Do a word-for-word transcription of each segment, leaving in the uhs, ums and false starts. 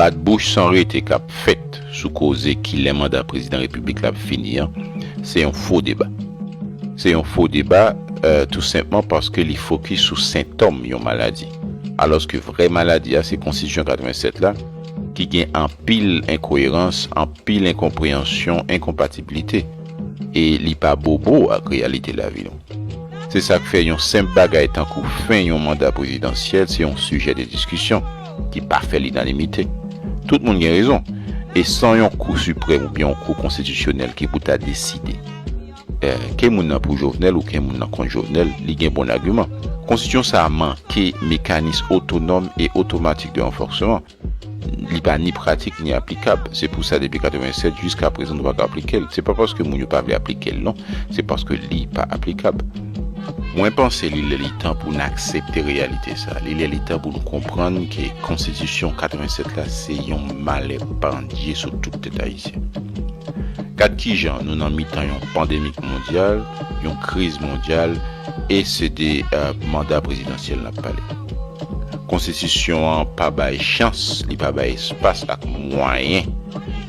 Atbouch san rete k ap fèt sou koze kilè manda prezidan repiblik la ap fini an, se yon fo deba. Se yon fo deba, euh, tou senpman paske li fokis sou sentòm yon maladi. Alòske vrè maladi a, se konstitisyon katrevennsèt la, ki gen anpil enkoyerans, anpil enkonpreyansyon, enkonpatibilite. E li pa bobo ak reyalite lavi nou. Se sa k fè yon senp bagay tankou fen yon manda prezidansyèl se yon sijè de diskisyon ki pa fè linanimite. Tout moun gen rezon. E san yon kou siprèm oubyen yon kou konstitisyonèl ki pou ta deside, eh, ke moun nan pou Jovenel ou ke moun nan kont Jovenel, li gen bon agiman. Konstitisyon sa a manke mekanis otonòm e otomatik de ranfòsman. Li pa ni pratik ni aplikab. Se pou sa, depi katrevennsèt jiska prezan, nou pa ka aplike l. Se pa paske moun yo pa vle aplike l, non. Se paske li pa aplikab. Mwen panse li lè li tan pou n aksepte reyalite sa. Li lè li tan pou nou konprann ke konstitisyon katrevennsèt la se yon malè pandye sou tout tèt ayisyen. Gad kijan nou nan mitan yon pandemi mondyal, yon kriz mondyal, e se de, eh, manda prezidansyèl n ap pale. Konstitisyon an pa bay chans, li pa bay espas ak mwayen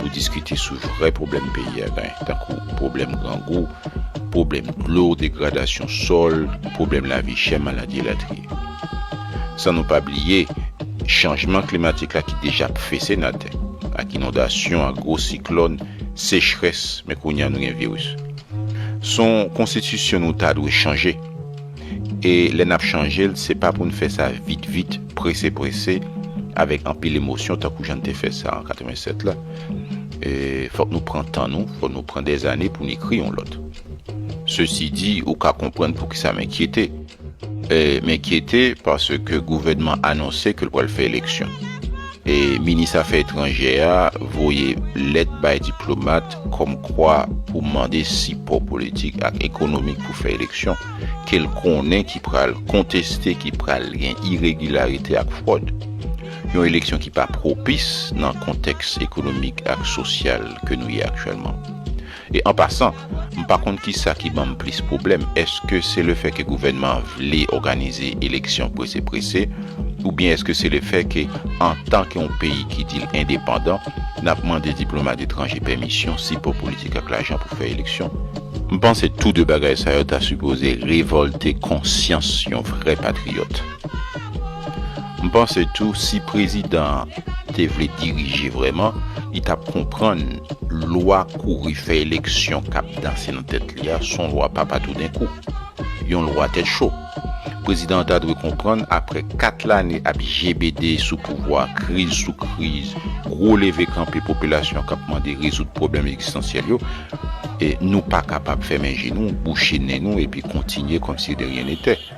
pou diskite sou vrè pwoblèm peyi a genyen, tankou pwoblèm grangou, pwoblèm dlo, degradasyon sòl, pwoblèm lavi chè, maladi, elatriye. San nou pa bliye, chanjman klimatik la ki deja ap fese n atè, ak inondasyon, ak gwo siklòn, sechrès, men kounye a nou gen viris. Se yon konstitisyon nou ta dwe chanje. E lè n ap chanje l, se pa pou n fè sa vit vit, prese prese, avèk anpil emosyon, tankou jan n te fè sa an katrevennsèt la. E fòk nou pran tan nou, fòk nou pran dèzane pou n ekri yon lòt. Sesi di, ou ka konprann poukisa m enkyete. E, m enkyete paske gouvènman anonse ke l pral fè eleksyon. E minis afè etranjè a voye lèt bay diplomat kòmkwa pou mande sipò politik ak ekonomik pou fè eleksyon ke l konnen ki pral konteste, ki pral gen iregilarite ak fwòd. Yon eleksyon ki pa pwopis nan kontèks ekonomik ak sosyal ke nou ye aktyèlman. E an pasan, m pa konn kisa ki ban m plis pwoblèm. Èske se lefèt ke gouvènman an vle òganize eleksyon prese prese, oubyen èske se lefèt ke, antanke yon peyi ki di l endepandan, n ap mande diplomat etranje pèmisyon, sipò politik ak lajan pou fè eleksyon? M panse tou de bagay sa yo ta sipoze revòlte konsyans yon vrè patriyòt. M panse tou, si prezidan an te vle dirije vrèman, li t ap konprann lwa kouri fè eleksyon k ap danse nan tèt li a, se yon lwa papa toudenkou. Yon lwa tèt cho. Prezidan an ta dwe konprann, apre kat lane ap jebede sou pouvwa, kriz sou kriz, gwo leve kanpe popilasyon k ap mande rezoud pwoblèm egzistansyèl yo, e nou pa kapab fèmen je nou, bouche nen nou, epi kontinye kòmsi de rien n'était.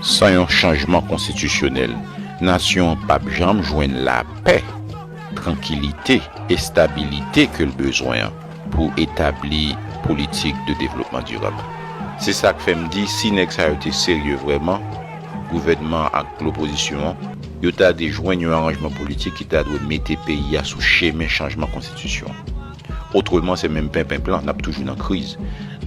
San yon chanjman konstitisyonèl, nasyon an p ap janm jwenn lapè, trankilite, estabilite ke l bezwen an pou etabli politik de devlopman dirab. Se sa k fè m di, si nèg sa yo te serye vrèman, gouvènman ak lopozisyon an, yo ta dwe jwenn yon aranjman politik ki ta dwe mete peyi a sou chemen chanjman konstitisyon. Otreman, se menm penpenp lan, n ap toujou nan kriz.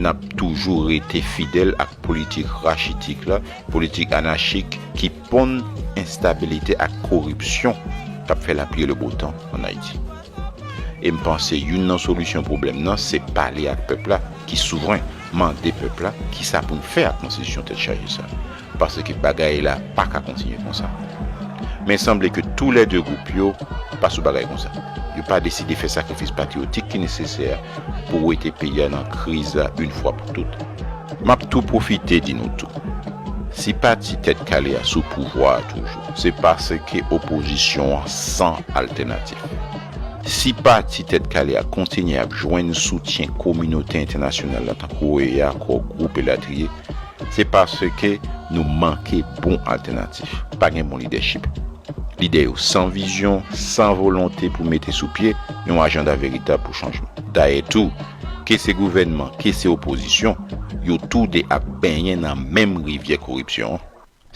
N ap toujou rete fidèl ak politik rachitik la, politik anachik ki ponn enstabilite ak koripsyon k ap fè lapli e lebotan ann Ayiti. E m panse youn nan solisyon pwoblèm nan se pale ak pèp la ki souvren, mande pèp la kisa pou n fè ak konstitisyon tèt chaje sa. Paske bagay la pa ka kontinye konsa. Men sanble ke toulède gwoup yo pa sou bagay konsa. Yo pa deside fè sakrifis patriyotik ki nesesè pou wete peyi a nan kriz la yon fwa pou tout. M ap tou pwofite di nou tou, si pati Tèt Kale a sou pouvwa a toujou, se paske opozisyon an san altènatif. Si pati Tèt Kale a kontinye ap jwenn soutyen kominote entènasyonal la, tankou O E A, Core Group, elatriye, se paske nou manke bon altènatif. Pa gen bon lidèchip. Lidè yo san vizyon, san volonte pou mete sou pye yon ajanda veritab pou chanjman. Dayè tou, ke se gouvènman, ke se opozisyon, yo toude ap benyen nan menm rivyè koripsyon an.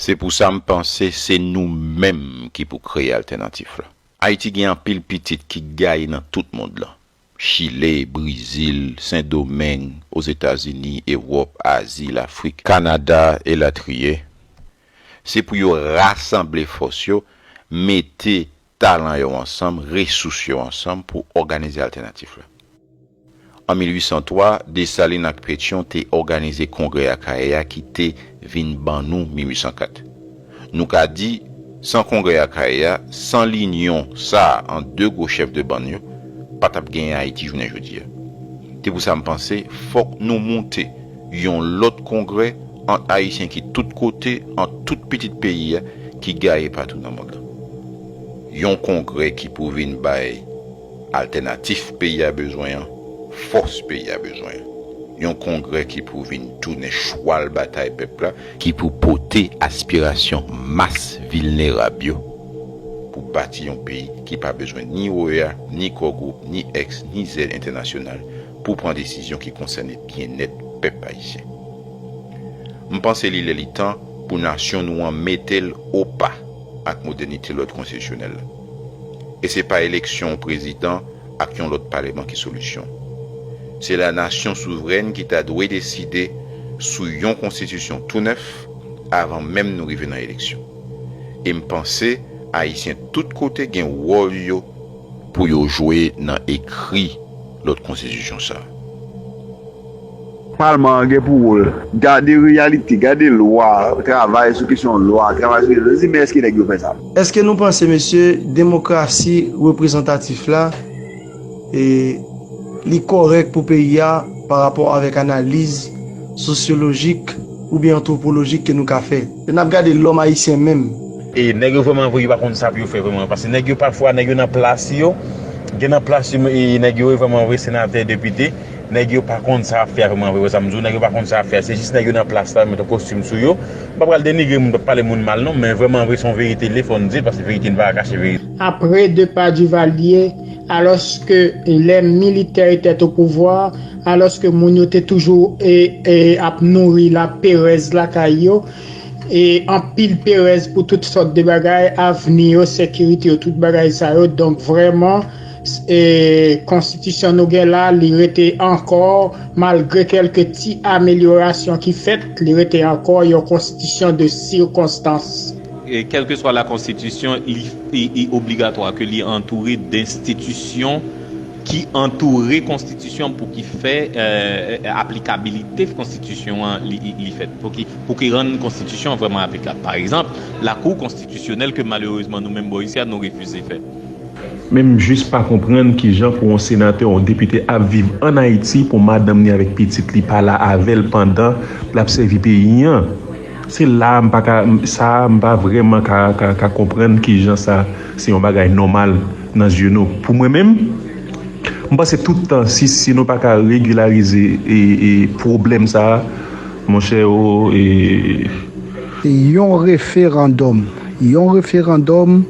Se pou sa m panse se nou menm ki pou kreye altènatif la. Ayiti gen anpil pitit ki gaye nan tout mond lan. Chile, Brezil, Sendomeng, Ozetazini, Ewòp, Azi, Lafrik, Kanada, elatriye. Se pou yo rasanble fòs yo, mete talan yo ansanm, resous yo ansanm pou òganize altènatif la. An mil uit san twa, Desalin ak Petyon te òganize Kongrè Akayè a ki te vin ban nou mil uit san kat. Nou ka di, san Kongrè Akayè a, san linyon sa a ant de gwo chèf de bann yo, pa t ap genyen Ayiti jounen jodi a. Se pou sa m panse, fòk nou moute yon lòt kongrè ant Ayisyen ki tout kote, ant tout pitit peyi a, ki gaye patou nan mond lan. Yon kongrè ki pou vin bay altènatif peyi a bezwen an, fòs peyi a bezwen an. Yon kongrè ki pou vin tounen chwal batay pèp la, ki pou pote aspirasyon mas vilnerab yo pou bati yon peyi ki pa bezwen ni O E A, ni Core Group, ni X, ni Z entènasyonal pou pran desizyon ki konsène byennèt pèp ayisyen. M panse li lè li tan pou nasyon nou an mete l opa ak modènite lòd konstitisyonèl la. E se pa eleksyon yon prezidan ak yon lòt paleman ki solisyon. Se la nasyon souvrèn ki ta dwe deside sou yon konstitisyon tou nèf avan menm nou rive nan eleksyon. E m panse Ayisyen tout kote gen wòl yo pou yo jwe nan ekri lòt konstitisyon sa a. Palman an gen pou wòl gade reyalite, gade lwa, travay sou kesyon lwa, travay sou kesyon, di men èske nèg yo fè sa? Èske nou panse, mesye, demokrasi reprezantatif la, e, li kòrèk pou peyi a pa rapò avèk analiz sosyolojik oubyen antwopolojik ke nou ka fè? Lè n ap gade lòm ayisyen menm, e nèg yo vrèman vre, yo pa konn sa pou yo fè vrèman, paske nèg yo pafwa, nèg yo nan plas yo, gen nan plas yo, e nèg yo vrèman vre, senatè, depite, nèg yo pa konn sa y ap fè a vrèman vre, wè sa m di w, nèg yo pa konn sa y ap fè a, se jis nèg yo nan plas la, yo met yon kostim sou yo. M pa pral denigre moun, m pa pale moun mal non, men vrèman vre, se yon verite l ye, fò n di l, paske verite n pa ka kache verite. Après départ Duvalier, alors que les militaires étaient au pouvoir, alors que moun yo te toujou e, e, ap nouri laperèz lakay yo, e anpil perèz pou tout sòt de bagay, avni yo, sekirite yo, tout bagay sa yo. Donk, vrèman, e, konstitisyon nou gen la, li rete ankò, malgre kèlke ti amelyorasyon ki fèt, li rete ankò yon konstitisyon de sikonstans. E, kèlkeswa la konstitisyon, li, li, li obligatwa ke li antoure denstitisyon ki antoure konstitisyon pou ki fè, e, aplikabilite konstitisyon an li, li, li fèt, pou ki, pou ki rann konstitisyon an vrèman aplikab. Pa egzanp, lakou konstitisyonèl ke malerezman nou menm bò isi a nou refize fè. Men m jis pa konprann kijan pou yon senatè, yon depite ap viv ann Ayiti, pou madanm li avèk pitit li pa la avè l pandan l ap sèvi peyi an. Se la a m pa ka, sa a m pa vrèman ka, ka, ka konprann kijan sa se yon bagay nòmal nan zye nou. Pou mwen menm, m panse tout tan, si, si nou pa ka regilarize e, e pwoblèm sa a, monchè, o, e, yon referandòm, yon referandòm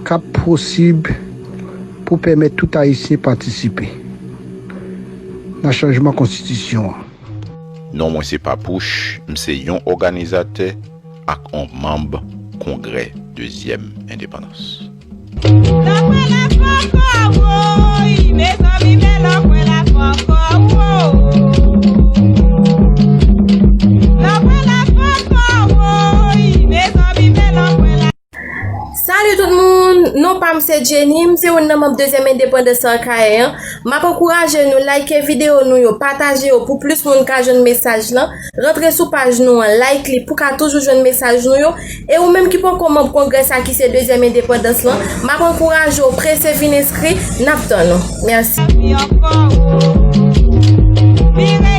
k ap posib pou pèmèt tout Ayisyen patisipe nan chanjman konstitisyon an. Non mwen se Papouch, m se yon òganizatè ak yon manm Kongrè Dezyèm Endepandans. Lòkwè la fòkò, woy, mezanmi, men lòkwè la fòkò, wo. Lòkwè la fòkò, woy, mezanmi, men lòkwè la. Salut tout moun, non pa m se Jenny, m se youn nan manm Dezyèm Endepandans lan Akayè an. M ap ankouraje nou like videyo nou yo, pataje yo pou plis moun ka jwenn mesaj lan. Rantre sou paj nou an, like li pou ka toujou jwenn mesaj nou yo. E ou menm ki poko manm kongrè sa ki se Dezyèm Endepandans lan, m ap ankouraje w prese vin enskri, n ap tann ou. Mèsi. Mezanmi, ankò, wo. Vire